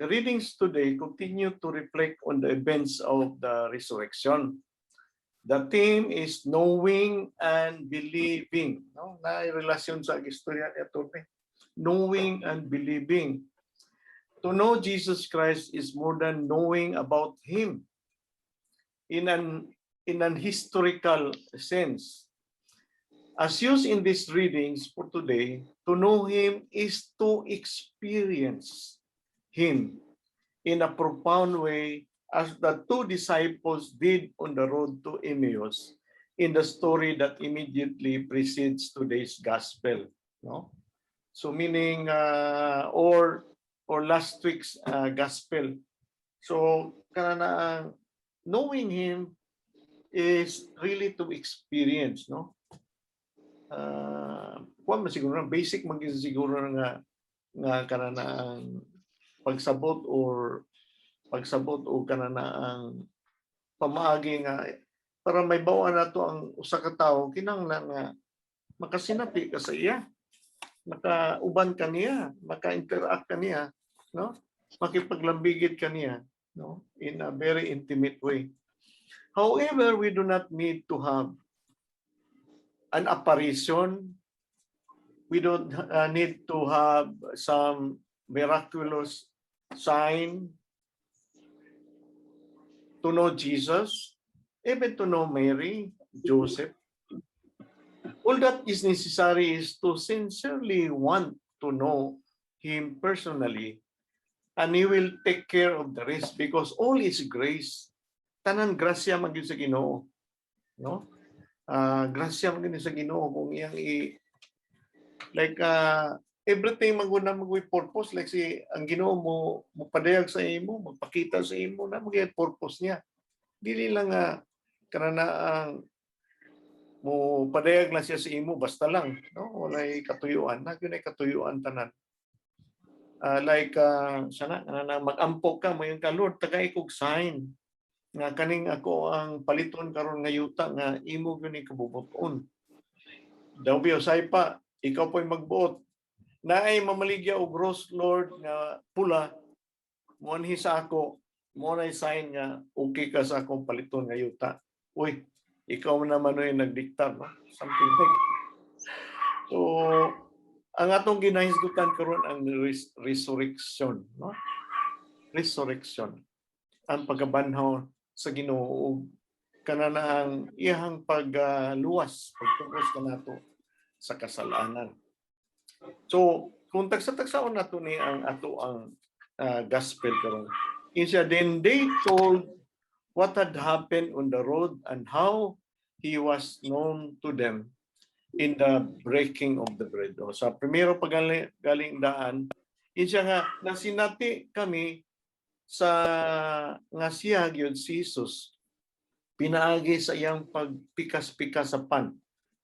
The readings today continue to reflect on the events of the resurrection. The theme is knowing and believing. No? Na relasyon sa istorya ni Atty. Knowing and believing. To know Jesus Christ is more than knowing about Him in an historical sense. As used in these readings for today, to know Him is to experience Him in a profound way, as the two disciples did on the road to Emmaus in the story that immediately precedes today's gospel. No? So meaning or last week's gospel. So kana na ang knowing Him is really to experience, no? Kuan man siguro na basic man gyud siguro nga kana na ang pagsabot or pagsabot o kana na ang pamaagi nga para mahibaw-an nato ang usa ka tawo, kinahanglan nga makasinati ka sa iya, makauban ka niya, maka-interact ka niya, no, makipaglambigit ka niya, no, in a very intimate way. However, we do not need to have an apparition. We don't need to have some miraculous sign to know Jesus, even to know Mary, Joseph. All that is necessary is to sincerely want to know Him personally, and He will take care of the rest because all is grace. Tanan grasya man gyud sa Ginoo. No? Grasya man gyud sa Ginoo kung iyang i like everything man gud na mag purpose, like si ang Ginoo mo mopadayag sa imo, magpakita sa imo na mag purpose niya. Dili lang nga kana na ang mo padayag lang siya sa imo basta lang, no, walay katuyuan na gyud ay katuyuan tanan. Like sana kana na mag-ampo ka, moingon ka, "Lord, tagai kog sign nga kaning ako ang paliton karon nga yuta nga imo gyud ni kabubut-on." Daw usahay pa ikaw po'y magbuot, naay mamaligya og rose, Lord, nga pula, muanhi sa ako, mo na sign nga okay ka sa akong paliton nga yuta. Uy, ikaw naman oy nagdiktar, no? Something like. So ang atong ginahisgutan karon ang resurrection, no? Resurrection, ang pagkabanhaw sa Ginoo ug kana na ang iyang pagluwas, pagtubos kanato sa kasalanan. So kung tagsa-tagsaon nato ni ang ato ang gospel karon siya, "Then they told what had happened on the road and how He was known to them in the breaking of the bread." O, sa primero pa galing, galing daan, siya nga nasinati kami sa nga siya gyud si Jesus pinaagi sa iyang pagpikas-pikas sa pan.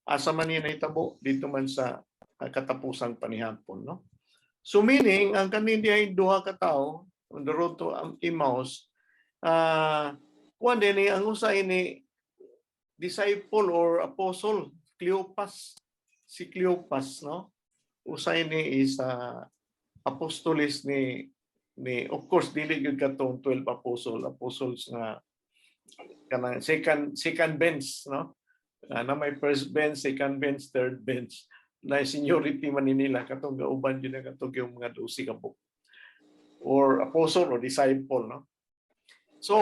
Asa man niya nahitabo? Dito man sa katapusang panihapon, no? So meaning ang kanin diay duha ka tawo on the road to Emmaus, kuan din ni ang usa ini disciple or apostle Cleopas, si Cleopas, no? Usa ini is apostolis ni, of course, dili gyud katong 12 apostles nga kanang second bench, no, na may first bench, second bench, third bench na seniority man ni nila. Katong gauban gyud na katong yung mga 12 ka buok or apostle or disciple, no? So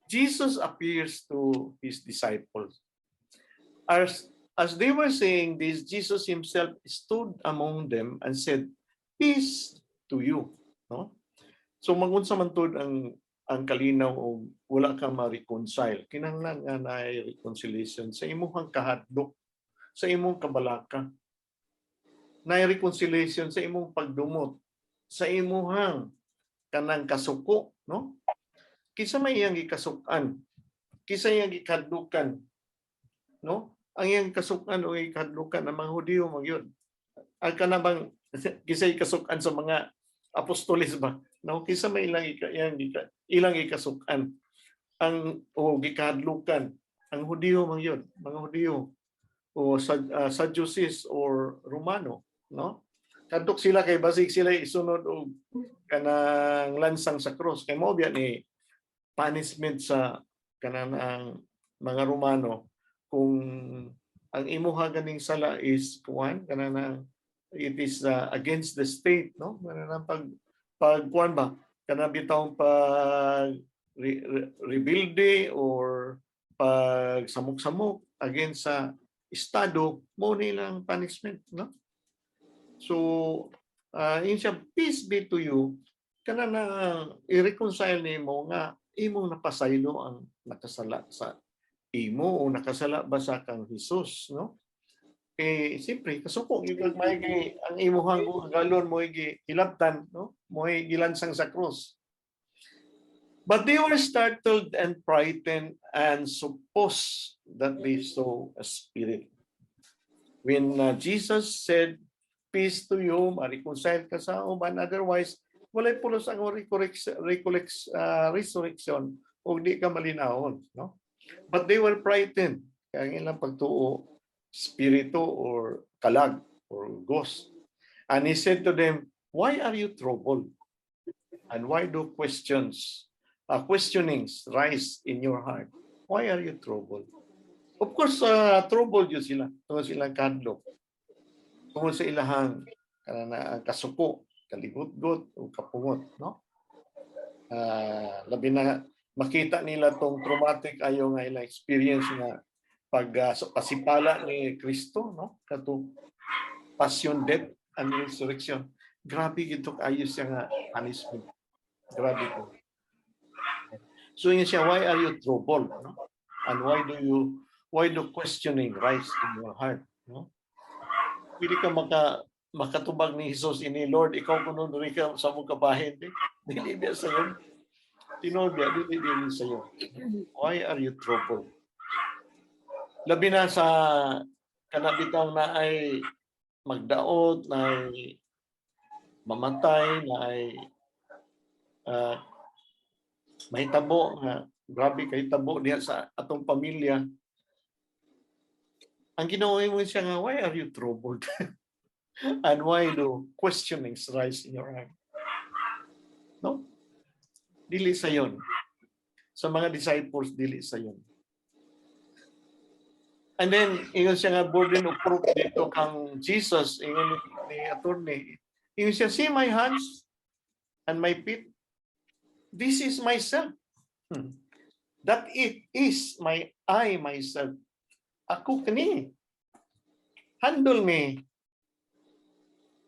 Jesus appears to His disciples. As they were saying this, Jesus Himself stood among them and said, "Peace to you," no? So magunsa man tud ang kalinaw og wala ka ma-reconcile? Kinahanglan nga naay reconciliation sa imong kahadlok, sa imong kabalaka. Naay reconciliation sa imong pagdumot, sa imuhang kanang kasuko, no? Kinsa may iyang gikasuk-an? Kinsa iyang gikahadlukan? No? Ang iyang kasukan o gikahadlukan ang mga Hudiyo man gyud. Ang kana bang kinsa ikasukan sa mga apostoles ba? No, kinsa may ilang gikasukan ang o gikahadlukan? Ang Hudiyo man gyud, mga Hudiyo o sa Sadducees or Romano, no? Kadtok sila kay basig sila isunod og kanang lansang sa cross kay mao biya ni punishment sa kanang ang mga Romano kung ang imuha ganing sala is kuan, kanang ang it is against the state, no? Kanang pag kuan ba, kanang bitawng pag rebelde or pag samok-samok against sa estado, mo nilang punishment, no? So yun siya, "Peace be to you," kana na i-reconcile nimo nga imong napasaylo ang nakasala sa imo o nakasala ba sa kang Jesus, no? Eh siyempre kasuko gyud kag may ang imuhang galon mo gi hilabtan, no? Mo gilansang sa cross. But they were startled and frightened and supposed that they saw a spirit. When Jesus said, "Peace to you," ma-reconcile ka sa uban, otherwise, walay pulos ang resurrection o di ka malinawon. No? But they were frightened. Kaya ang ilang pagtuo, spirito or kalag or ghost. And he said to them, "Why are you troubled? And why do questionings rise in your heart? Why are you troubled?" Of course, troubled yun sila. Tungod silang kadlok. Tungod sa ilahang kana ang kasuko, kaligutgot o kapungot, no? Labi na makita nila tong traumatic ayo nga ilang experience nga pag pasipala ni Kristo, no? Katong passion, death and resurrection. Grabe gito kaayo siya nga punishment. Grabe po. So yun siya, "Why are you troubled?" No? And why do questioning rise in your heart? No? Pili ka makatubag ni Jesus ini, "Lord, ikaw kuno diri ka sa mong kabahin." Di, dili biya sayo. Tinuod biya, dili dili sayo. Why are you troubled? Labi na sa kanabitang na ay magdaot, na ay mamatay, na ay mahitabo nga grabe kahitabo diha sa atong pamilya. Ang Ginoo mo siya nga, "Why are you troubled? And why do questionings rise in your heart?" No? Dili sayon. Sa mga disciples, dili sayon. And then, ingon siya nga burden of proof dito kang Jesus, ingon ni attorney, ingon siya, "See my hands and my feet. This is myself. That it is my I myself. Ako kani. Handle me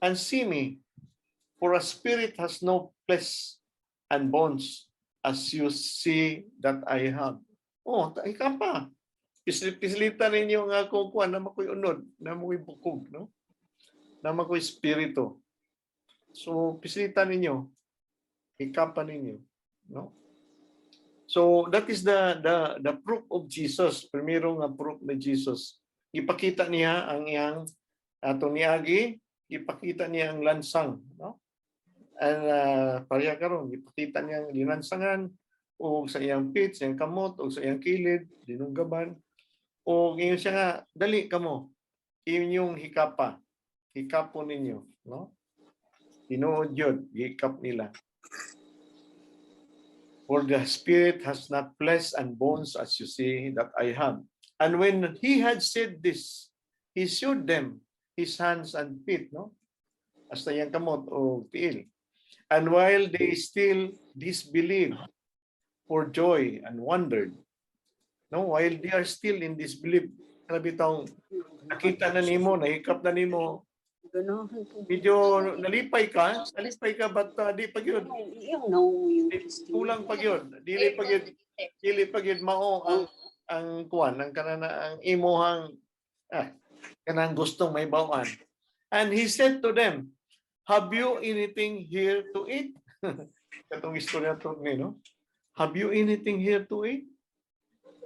and see me. For a spirit has no flesh and bones as you see that I have." Oh, ika pa. Pislitan ninyo nga ako kuan na makoy unod, na makoy bukog, no? Na makoy spirito. So, pislitan ninyo. Hikapa ninyo, no? So, that is the proof of Jesus. Primero nga proof ni Jesus. Ipakita niya ang iyang atong niagi, ipakita niya ang lansang, no? And pareha karon, ipakita niya ang linansangan o sa iyang feet, sa iyang kamot, o sa iyang kilid, dinunggaban. O ingon siya nga, "Dali kamo, inyong hikapa, hikapo ninyo," no? Tinuod yun, hikap nila. "For the spirit has not flesh and bones as you see that I have." And when he had said this, he showed them his hands and feet, no? Hasta iyang kamot o tiil. And while they still disbelieved for joy and wondered, no, while they are still in disbelief, grabe tong nakita na nimo, nahikap na nimo, Ganahan po. Medyo nalipay ka, but di pa gyud, Yung no, yung Christine. Kulang pa gyud, dili pa gyud mao ang kuan, ang kanana ang imuhang kanang gustong may bawaan. And he said to them, "Have you anything here to eat?" Katong istorya to ni, no? "Have you anything here to eat?"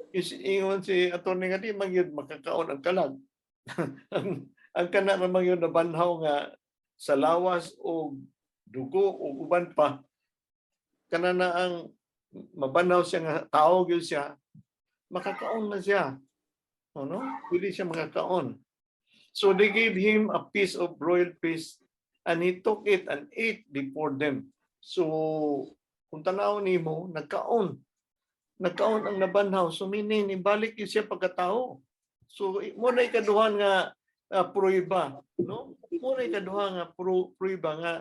Is ingon si attorney nga di man gyud makakaon ang kalag. Ang kana man gyud nabanhaw nga sa lawas o dugo o uban pa, kana na ang mabanhaw siya nga tao gyud siya, makakaon na siya, ano, pwede siya makakaon. So they gave him a piece of broiled fish. And he took it and ate before them. So, kung tanaw nimo, nagkaon. Nagkaon ang nabanhaw. So, meaning, nibalik yun siya pagkatao. So, mao na ikaduha nga pruiba, no? Mao na ikaduha nga pruiba nga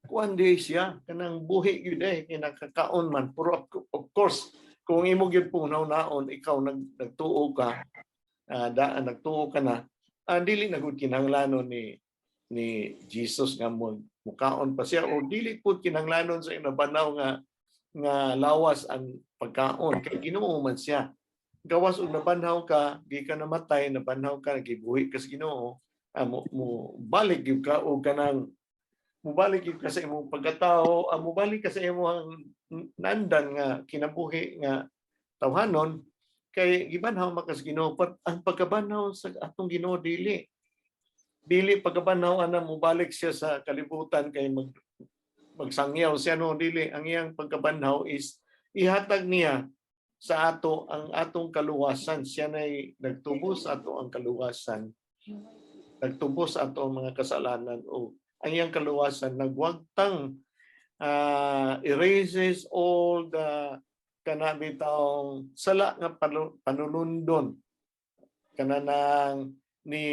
kuan di siya kanang buhi gyud eh kinakakaon man, pero of course kung imo gyud pong naon ikaw nagtuo ka, daan nagtuo ka na, dili na gud kinahanglanon ni Jesus nga mo mukaon pa siya o dili pud kinahanglanon sa iyang nabanhaw nga lawas ang pagkaon kay Ginoo man siya. Gawas og nabanhaw ka, gikan namatay, nabanhaw ka, gibuhi ka sa Ginoo, mo balik gyud ka og kanang mubalik gyud ka sa imong pagkatao, mubalik ka sa imong nandan nga kinabuhi nga tawhanon kay gibanhaw man ka sa Ginoo. But ang pagkabanhaw sa atong Ginoo, dili pagkabanhaw ana mubalik siya sa kalibutan kay magsangyaw siya, no? Dili. Ang iyang pagkabanhaw is ihatag niya sa ato ang atong kaluwasan. Siya nay nagtubos sa ato ang kaluwasan, nagtubos sa ato ang mga kasalanan, o ang iyang kaluwasan nagwagtang, erases all the kana bitawng sala nga panulundon kana nang ni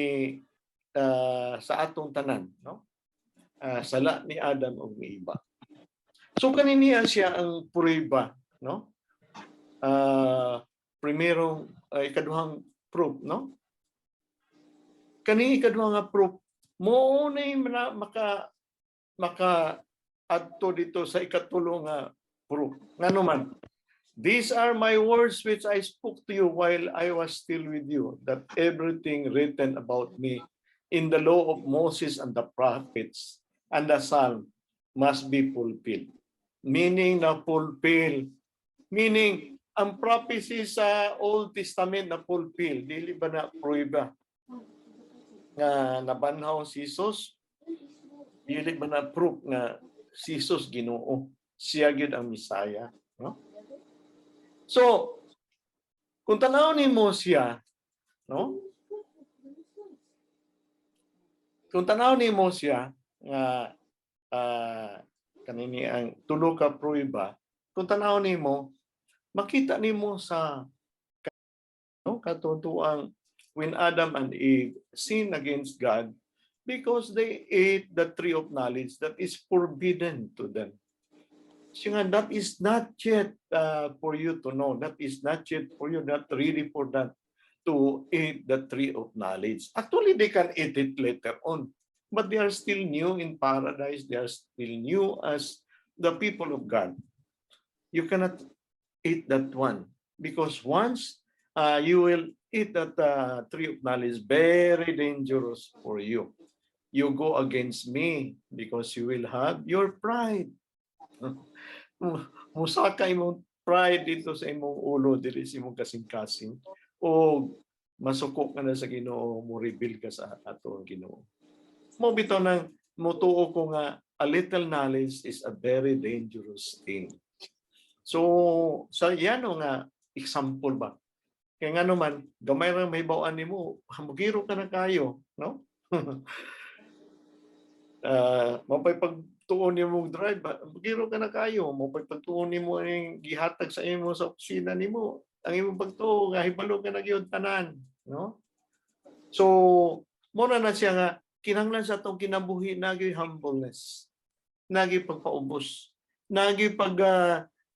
sa atong tanan, no? Sala ni Adam ug ni Eva. So kaniniya siya ang prueba, no? Primerong ikaduhang proof, no? Kani ikaduha nga proof mo na maka adto dito sa ikatulo nga proof. Ngano man, "These are my words which I spoke to you while I was still with you, that everything written about me in the law of Moses and the prophets and the Psalm must be fulfilled." Meaning na fulfill. Meaning, ang prophecy sa Old Testament na fulfill, dili ba na prueba nga nabanhaw si Jesus? Dili ba na proof nga si Jesus Ginoo? Siya gyud ang Messiah, no? So, kung tanaw nimo siya, no? Kung tanaw nimo siya nga kanini ang tulo ka prueba, kung tanaw nimo, makita nimo sa, no, katutuang when Adam and Eve sinned against God because they ate the tree of knowledge that is forbidden to them. Siya nga, that is not yet for you to know. That is not yet for you, not ready for that to eat the tree of knowledge. Actually, they can eat it later on. But they are still new in paradise. They are still new as the people of God. You cannot eat that one because once you will eat that tree of knowledge, very dangerous for you. You go against me because you will have your pride. Musaka imong pride dito sa imong ulo, diri sa imong kasing-kasing, o masuko ka na sa Ginoo, mo rebel ka sa ato ang Ginoo. Mo bitaw nang mutuo ko nga a little knowledge is a very dangerous thing. So sa yano nga example ba? Kaya nga naman, gamay ra mahibaw-an nimo, mugiro ka na kayo, no? Mapay pagtuon nimo og drive, mugiro ka na kayo, mapay pagtuon nimo ang gihatag sa imo sa opisina nimo, ang imong pagtuo nga hibalo ka na gyud tanan, no? So, mo na siya nga kinahanglan sa atong kinabuhi nagi humbleness, nagi pagpaubos, nagi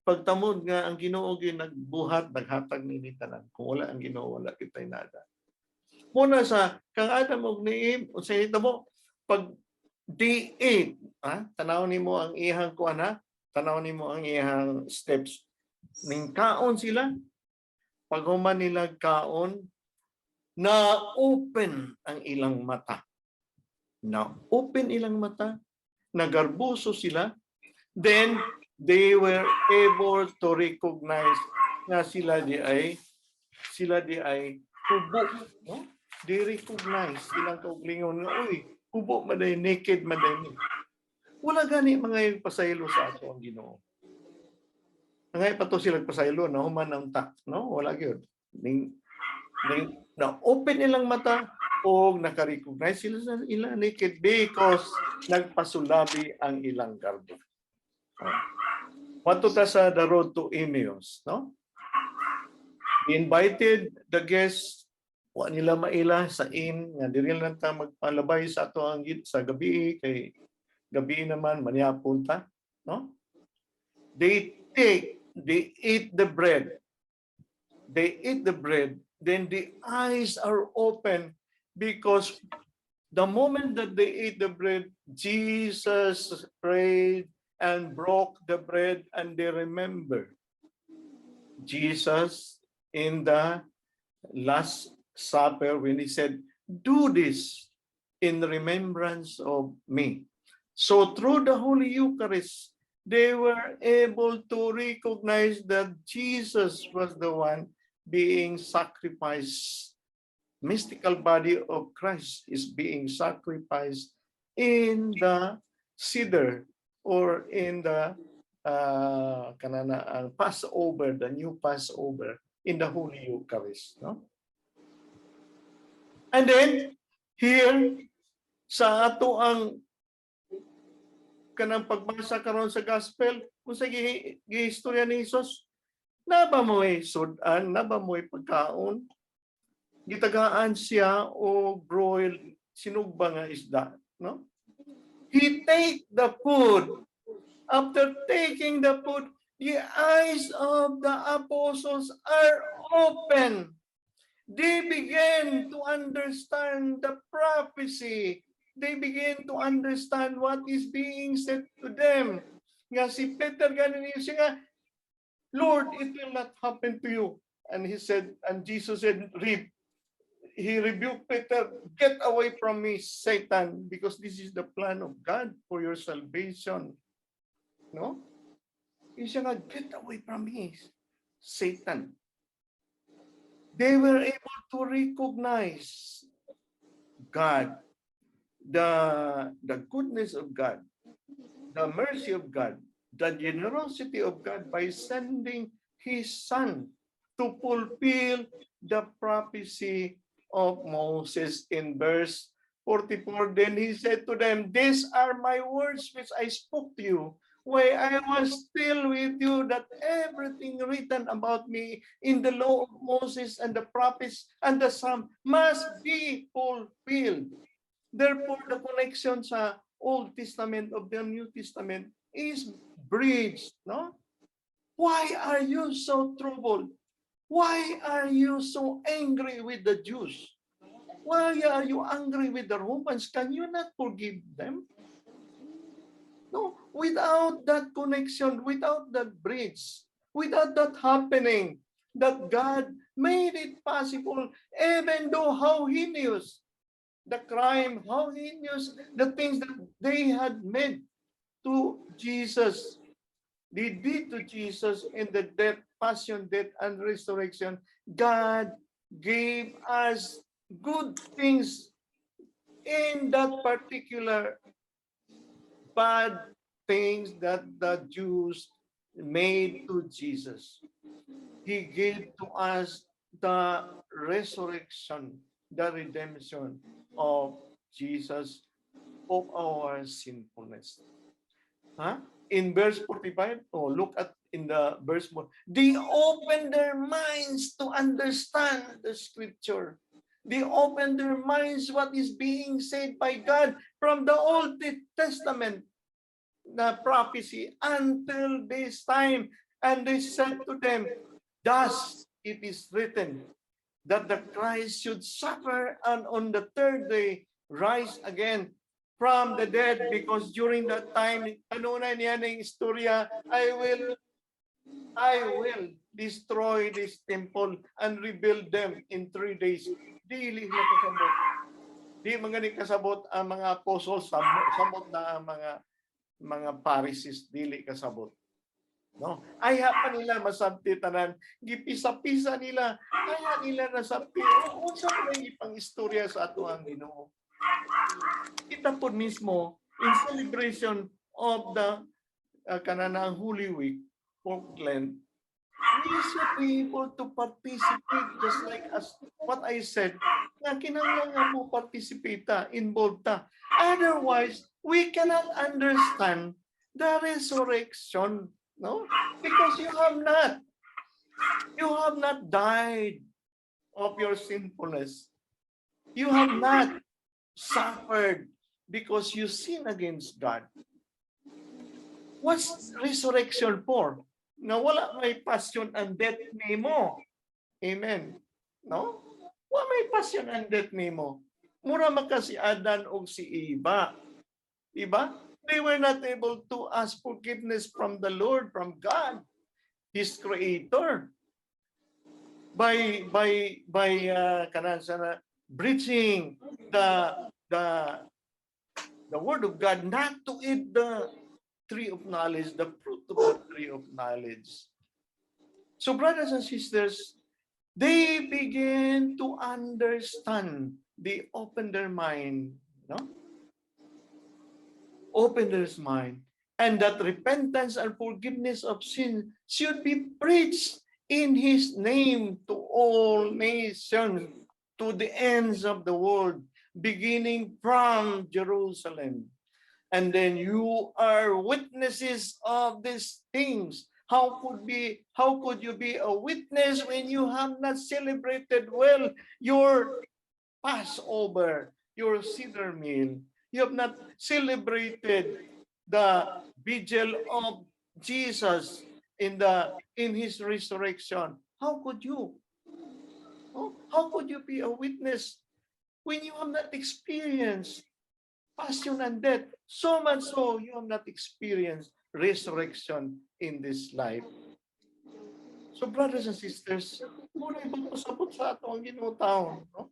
pagtamod nga ang Ginoo gyud nagbuhat, naghatag nini tanan. Kung wala ang Ginoo, wala kitay nada. Muna sa kang Adam ug ni Eve, unsay nahitabo pag they ate, tanaw nimo ang iyang kuan ha, tanaw nimo ang iyang steps. Ning kaon sila, pag human nila kaon, na open ang ilang mata. Na open ilang mata, nagarbuso sila, then they were able to recognize nga sila di ay hubo, no? They recognize ilang kauglingon nga, "Uy, hubo man day, naked man day ni." Wala gani mga pasaylo sa ato ang Ginoo. Ngay pa to sila pasaylo na human ang ta, no? Wala gyud. Ning na open ilang mata O naka-recognize sila sa ilang naked because nagpasulabi ang ilang garbo. Oh. Moadto ta sa the road to Emmaus, no? He invited the guests, wa nila maila sa inn nga diri lang ta magpalabay sa ato ang sa gabi kay gabi naman manihapon ta, no? They eat the bread. They eat the bread, then the eyes are open because the moment that they ate the bread, Jesus prayed and broke the bread and they remember Jesus in the Last Supper when he said, "Do this in remembrance of me." So through the Holy Eucharist, they were able to recognize that Jesus was the one being sacrificed. Mystical body of Christ is being sacrificed in the Seder or in the kanana ang Passover, the new Passover in the Holy Eucharist, no? And then here sa ato ang kanang pagbasa karon sa gospel, kung sa gihistorya ni Jesus, naa ba mo'y sud-an, naa ba mo'y pagkaon? Gitagaan siya og broiled sinugba nga isda, no? He take the food. After taking the food, the eyes of the apostles are open. They began to understand the prophecy. They begin to understand what is being said to them. Nga si Peter ganin niya siya nga, "Lord, it will not happen to you." And he said, and Jesus said, he rebuked Peter, "Get away from me, Satan, because this is the plan of God for your salvation." No? He said, "Get away from me, Satan." They were able to recognize God, the goodness of God, the mercy of God, the generosity of God by sending His Son to fulfill the prophecy of Moses in verse 44. Then he said to them, "These are my words which I spoke to you while I was still with you, that everything written about me in the law of Moses and the prophets and the Psalm must be fulfilled." Therefore, the connection sa Old Testament of the New Testament is bridged, no? Why are you so troubled? Why are you so angry with the Jews? Why are you angry with the Romans? Can you not forgive them? No, without that connection, without that bridge, without that happening, that God made it possible, even though how heinous the crime, how heinous the things that they had made to Jesus. They did to Jesus in the death, passion, death, and resurrection. God gave us good things in that particular bad things that the Jews made to Jesus. He gave to us the resurrection, the redemption of Jesus of our sinfulness. Huh? In verse 45, oh, look at in the verse 4. They opened their minds to understand the scripture. They opened their minds what is being said by God from the Old Testament, the prophecy until this time. And they said to them, "Thus it is written that the Christ should suffer and on the third day rise again from the dead," because during that time, ano na niya ng istorya, "I will destroy this temple and rebuild them in 3 days." Dili na kasabot. Di man gani kasabot ang mga apostles, samot na ang mga Pharisees, dili kasabot. No? Ayha pa nila masabti tanan, gipisa-pisa nila, ayha nila nasabti. O, unsa man ang ipang istorya sa ato ang Ginoo? Kita po mismo in celebration of the kananang Holy Week, Portland, We should be able to participate just like as what I said, nga kinahanglan nga mo participate ta, involved ta. Otherwise, we cannot understand the resurrection, no? Because you have not died of your sinfulness. You have not suffered because you sin against God. What's resurrection for? Nga wala may passion and death nimo. Amen. No? Wala may passion and death nimo. Mura maka si Adan o si Eva. Diba? They were not able to ask forgiveness from the Lord, from God, His Creator. By kanang sana breaching the word of God not to eat the tree of knowledge, the fruit of the tree of knowledge. So, brothers and sisters, they begin to understand. They open their mind, no? Open their mind. And that repentance and forgiveness of sin should be preached in His name to all nations, to the ends of the world, beginning from Jerusalem. And then you are witnesses of these things. How could you be a witness when you have not celebrated well your Passover, your Seder meal? You have not celebrated the vigil of Jesus in his resurrection. How could you? Oh, how could you be a witness when you have not experienced passion and death? So much so, you have not experienced resurrection in this life. So, brothers and sisters, muna ipapasabot sa ato ang Ginoo taon, no?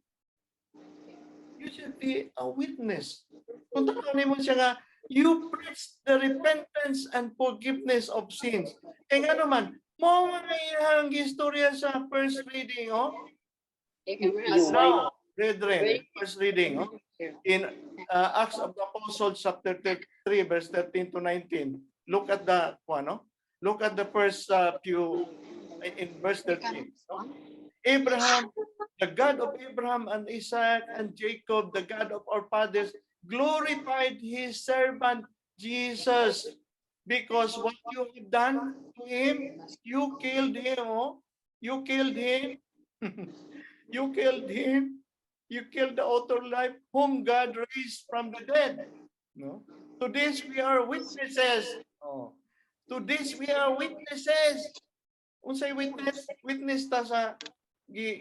You should be a witness. Kung tanawin mo siya nga, you preach the repentance and forgiveness of sins. Kaya nga naman, mao man na iyang istorya sa first reading, oh. Now, brethren, first reading, oh, in Acts of the Apostles, chapter 3, verse 13 to 19. Look at the, ano? Look at the first few, in verse 13. No? Abraham, the God of Abraham and Isaac and Jacob, the God of our fathers, glorified His servant Jesus because what you have done to him, you killed him, oh. You killed him. You killed him. You killed the author of life, whom God raised from the dead. No? To this we are witnesses. Oh. To this we are witnesses. Unsay witness? Witness ta sa gi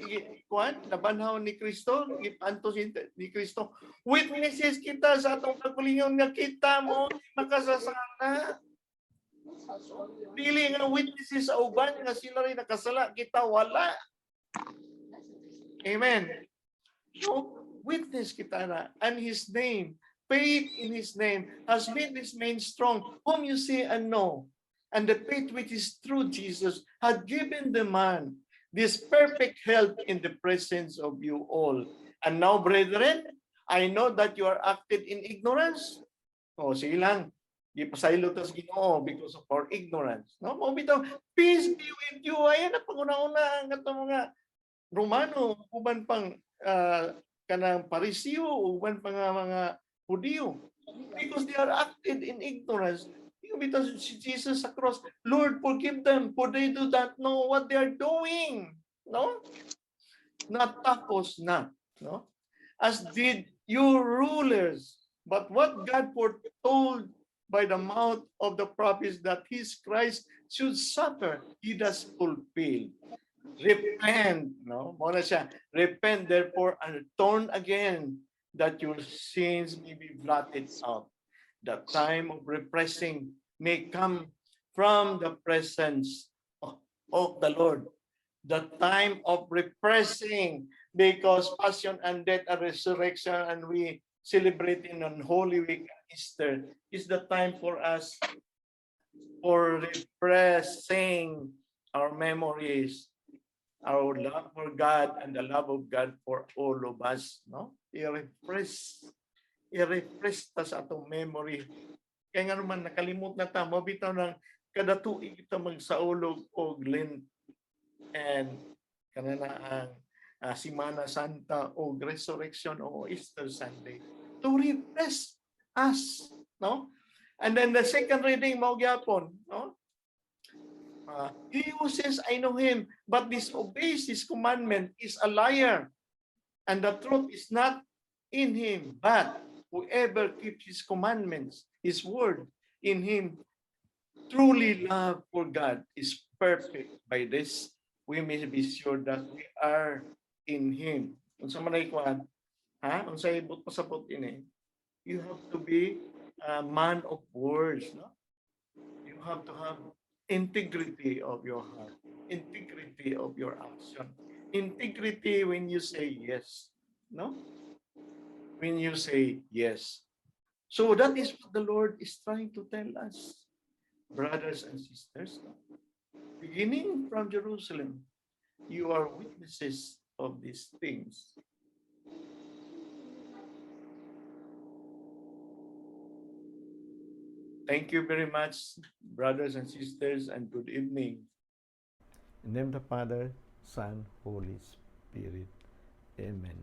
kuan nabanhaw ni Kristo, gipantos ni Kristo. Witnesses kita sa atong kaugalingon nga kita mo makasasala. Dili nga witnesses sa uban nga sila rin nakasala, kita wala. Amen. So, witness kita na and His name, faith in His name has made this man strong, whom you see and know. And the faith which is through Jesus had given the man this perfect health in the presence of you all. And now, brethren, I know that you are acted in ignorance. Oh, sige lang. Di pasaylo tas Ginoo because of our ignorance. No, mao bitaw, peace be with you. Ayan na panguna-una ang katong mga Romano, uban pang kanang Pariseo, uban pa nga mga Hudiyo. Because they are acted in ignorance. Ingon bitaw si Jesus sa cross, "Lord, forgive them, for they do not know what they are doing." No? Natapos na. No? As did your rulers. But what God foretold by the mouth of the prophets that His Christ should suffer, He does fulfill. Repent, no? Mao na siya. Repent therefore and turn again that your sins may be blotted out. The time of refreshing may come from the presence of the Lord. The time of refreshing, because passion and death and resurrection and we celebrate in on Holy Week, Easter, is the time for us for refreshing our memories, our love for God and the love of God for all of us, no? I-refresh ta sa atong memory. Kaya nga naman nakalimot na ta, mao bitaw nang kada tuig kita magsaulog og Lent. And kana na ang Semana Santa o Resurrection o Easter Sunday to refresh us, no? And then the second reading mao gyapon, no? He who says, "I know him," but disobeys his commandment is a liar, and the truth is not in him. But whoever keeps his commandments, his word, in him truly love for God is perfect. By this, we may be sure that we are in him. Unsa man ay kuan? Ha? Unsa ibot pasabot ini? You have to be a man of words, no? You have to have integrity of your heart, integrity of your action, integrity when you say yes, no? When you say yes. So that is what the Lord is trying to tell us, brothers and sisters. No? Beginning from Jerusalem, you are witnesses of these things. Thank you very much, brothers and sisters, and good evening. In the name of the Father, Son, Holy Spirit. Amen.